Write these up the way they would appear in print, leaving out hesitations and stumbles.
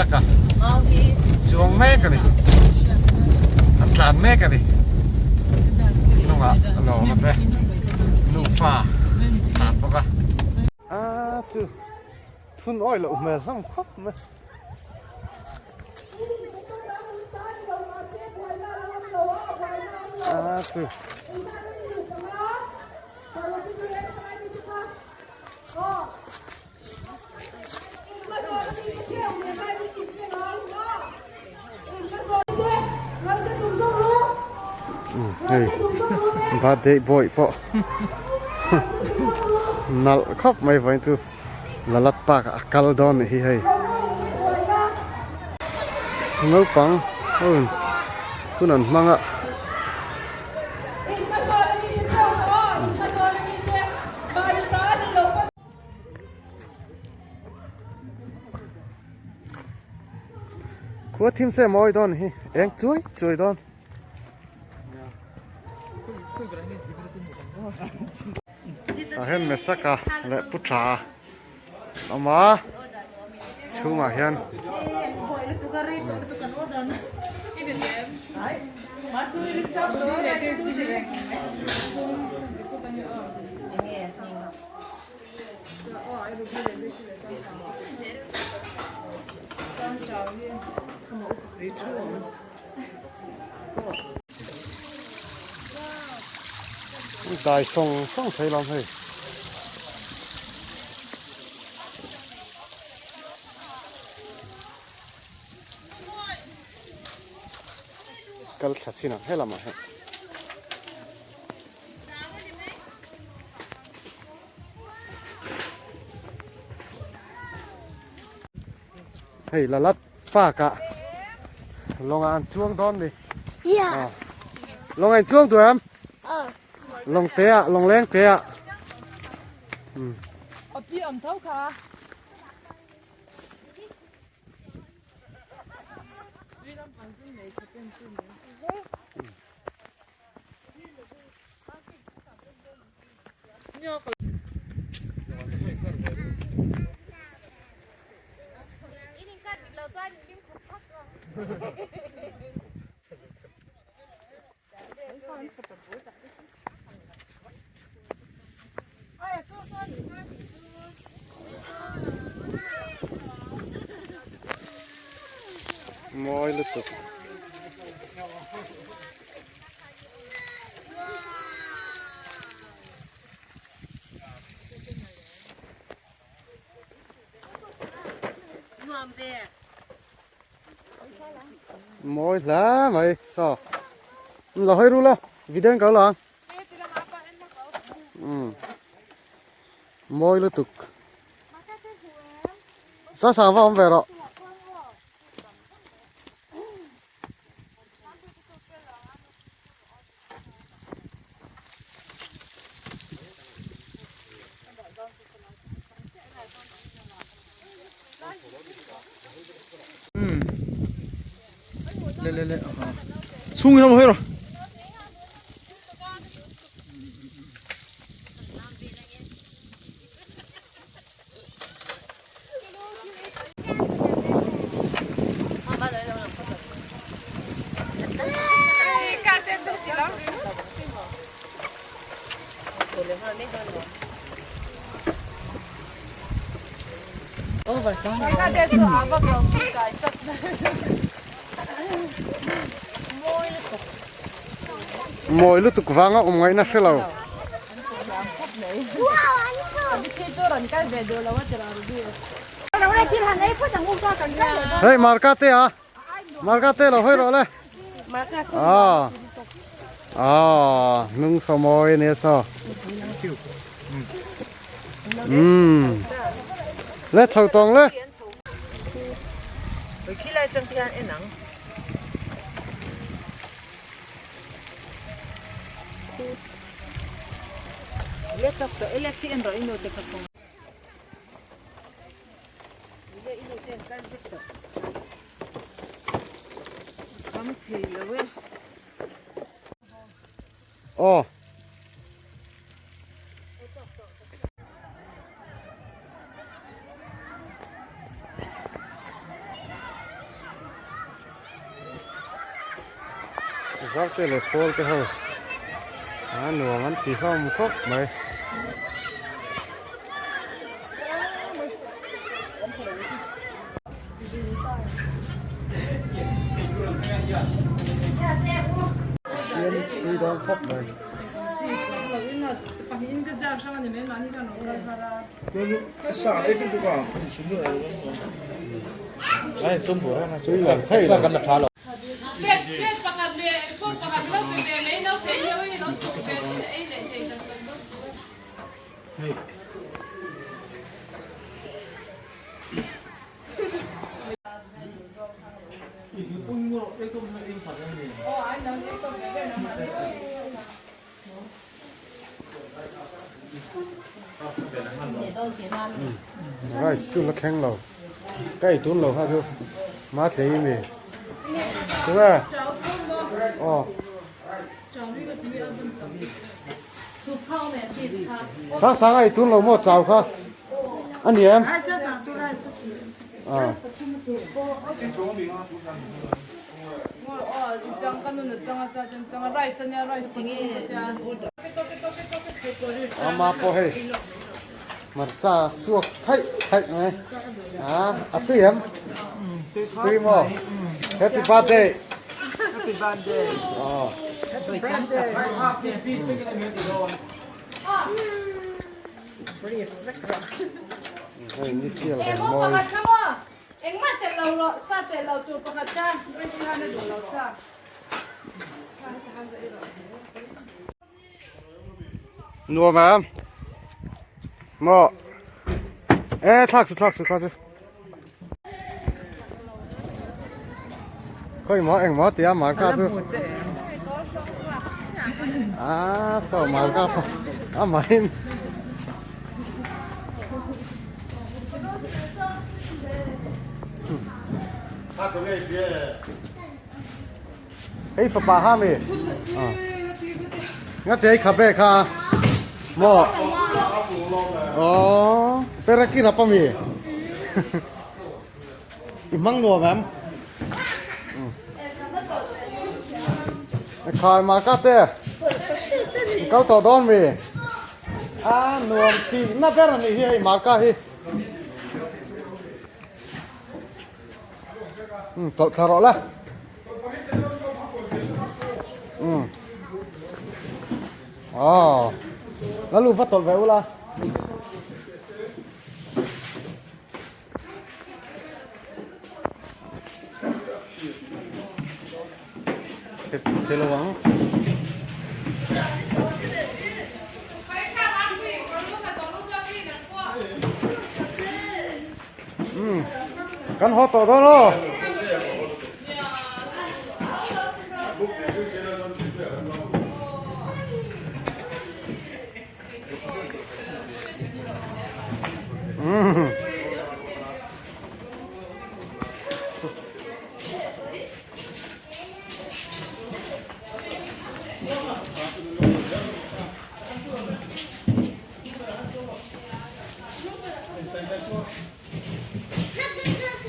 Mesaka chuang mek a ni an tlan mek a ni hnungah lawm te nufa tlan bawk a. A chu thun awih loh hmel hlawm khawp mai. A chu. Hei birthday boy pawh nalh khawp mai vawiin chu Lalat park ah a kal dawn anih hi hei naupang ho in hun an hmang a. Khua thim se mawi dawn hi eng chuai chuai dawn. Tah hian Mesaka leh Pu Tha an awm a chhungah hian Dai sawng sawng thei lam hei. Kal thla chin ah helamah hian. Hei lalat park ah lawng ah an chuang dawn ni. Yes. Lawng ah in chuang duh em? Ờ. Lawng te ah lawng leng te ah. Api am tho kha. Mawi lutuk. Mawi hle mai saw la hawi ru la video in ka lo la ang umm mawi lutuk sa sang va awm ve rawh. Le le le chhung hi rawh rawh Mawi lutuk vanga awm ngaihna hre lo. Hei marka te a marka te lo hawi rawh le a a hnung saw mawi ania saw umm le chho tawng le. Aw. Zarte leh pawl te ho a nuam an ti hlawm khawp mai. Siam tui dawn khawp mai. Rice chu la thleng lo ka ei tun lo kha chu ma tlei mi tunge aw sang sang a ei tun lo maw chau kha a ni em Ama pawh hei hmarcha suak thaih thaih mai a a tui em tui maw happy birthday happy birthday aw happy birthday hei ni sial reng mawi. Engmah telh lo rawh, sa telh lo tur pakhat ka Grace hian a duh lo sa. Nuam em? Maw? E thlak su thlak su kha chu. Khoi maw eng maw tia mar ka chu. À sao mar ka pa. A mahin. Hei fapa ha mi. Nga te khabe kha. Mo. Oh, pera ki rapa mi. I mang nuam em. Khai mar ka te. Kal tawh dawn mi. A nuam tih na ber a nih hi hei marka hi. Um tawlh thla rawh la. Um. Aw. La lu va tawlh ve ula. Chhe lo ang. Um kan haw tawh dawn aw.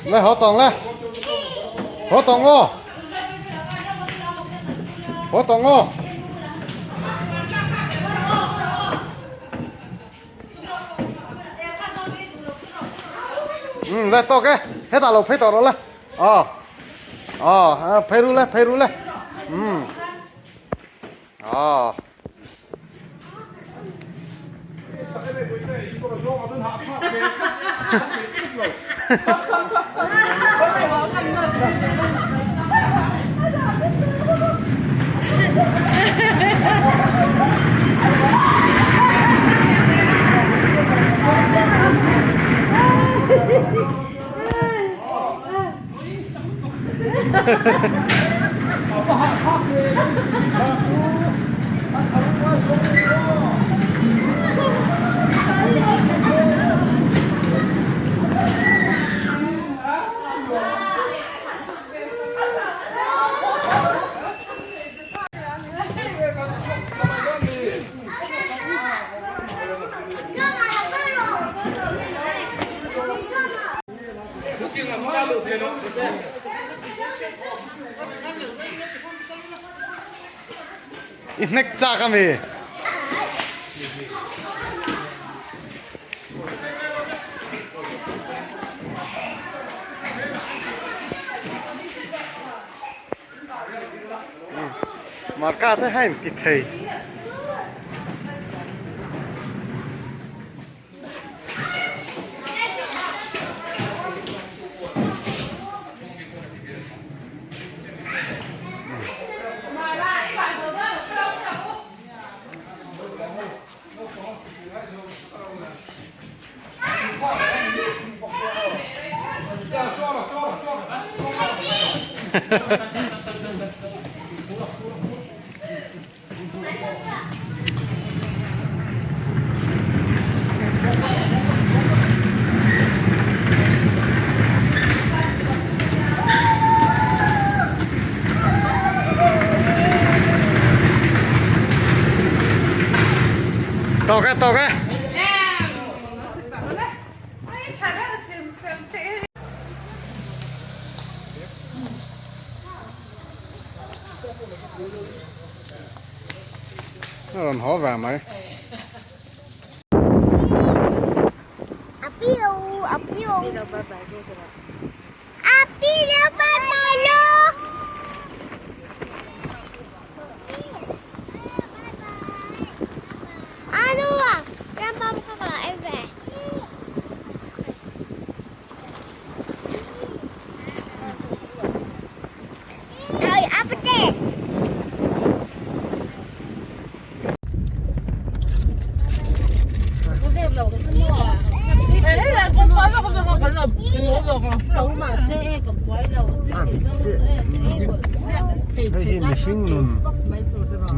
Lấy họ tòng lên Họ tòng ô Họ tòng ô Ừ, lấy to cái Hết tao lộc phê tao rồi lên Ờ Ờ, phê ru lên, phê ru lên Ừ Ờ I hnek chak ami. Marka te hain ti thei. Tawk e tawk e. A rawn haw ve mai. Hei hi mihring nun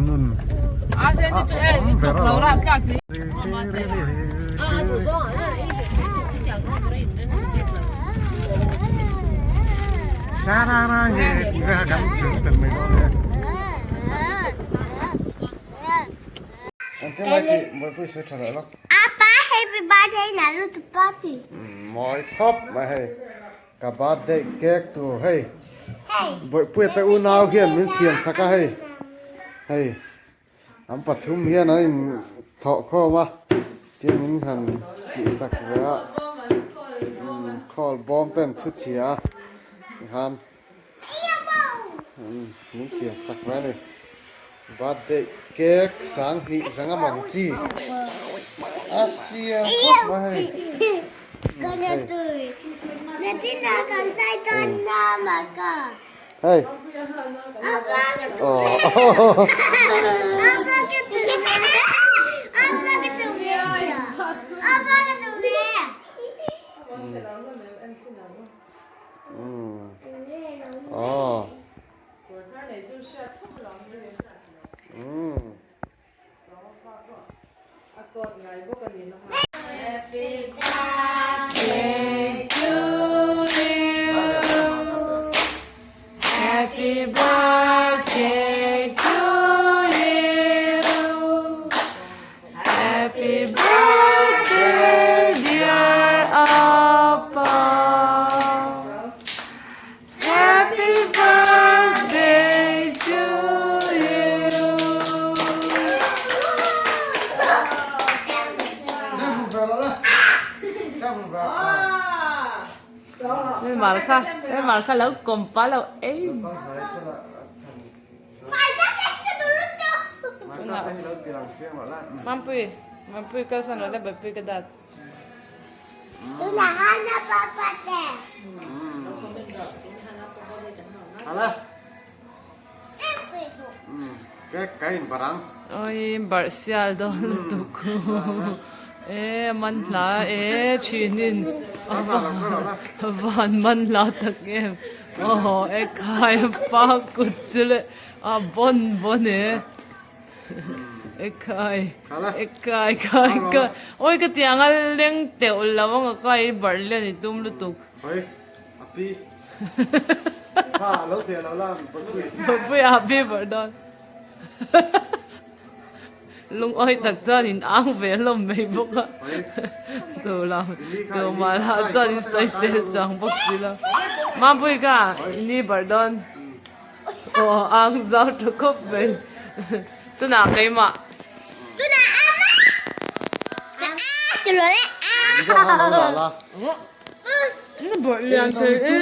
nun a awm ber alawm. Sarara nge tih ve kha kan tel tel mai dawn e. Engtin mai tih Mawipui sawi tha leh lawk. Apa happy birthday na lutuk party. Mawi khawp mai hei. Ka birthday cake tur hei. Bawihpuia te unau hian min siam sak a hei. Hei. An pathum hian an in thawh khawm a tin min han tih sak ve a umm khawl bawm te an chhu chhia a tikhan umm min siam sak ve a ni birthday cake sanghnih zanga man chi a siam khawp mai hei. Hei. Oh. Oh. Mm. Happy to you Happy birthday to you Happy birthday dear Appa Happy birthday to you. Mar kha, mar kha lo kawm pa lo ei. Mampui, Mampui kalsan lo le Bapui ka dat. Oi barh sial dawn lutuk e man hla e thinin a van man hla tak em aw e khai a pa kut chu le a bawn bawn e. Ekhai ekhai khai ka awi ka tiang a leng teuh lo ang a kai barh lian i tum lutuk. Hoi a pi kha lo teh lo la bawrhpui. Bawrhpui a pi barh dawn. Lungawi tak chuan in ang ve hlawm mai bawk a. Tu lam tu mah lah chuan in sawisel chuang bawk si lo. Mampui ka i ni barh dawn. Aw ang zau tha khawp mai. Tunah keimah. Tunah ama. Lian thei e.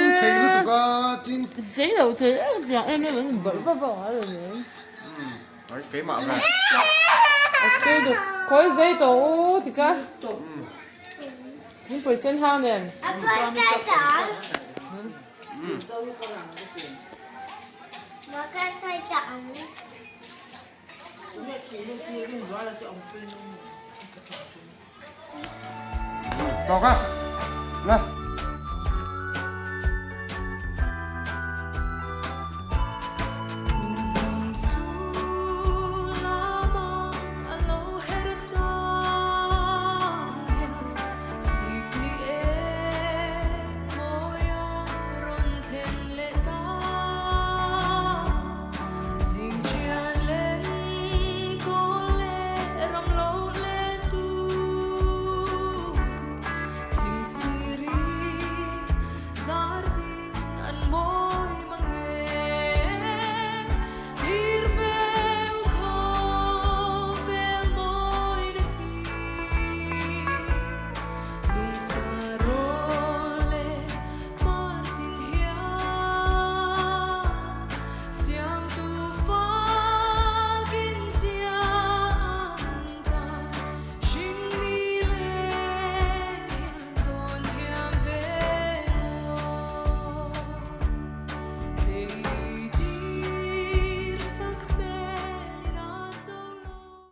Zei lo thei e tiang em em an barh va va ngai lo nen. Keimah ve. Ok duk. Khawi zei tawh u tika. Min pawisen hang nen. Tawk a. La.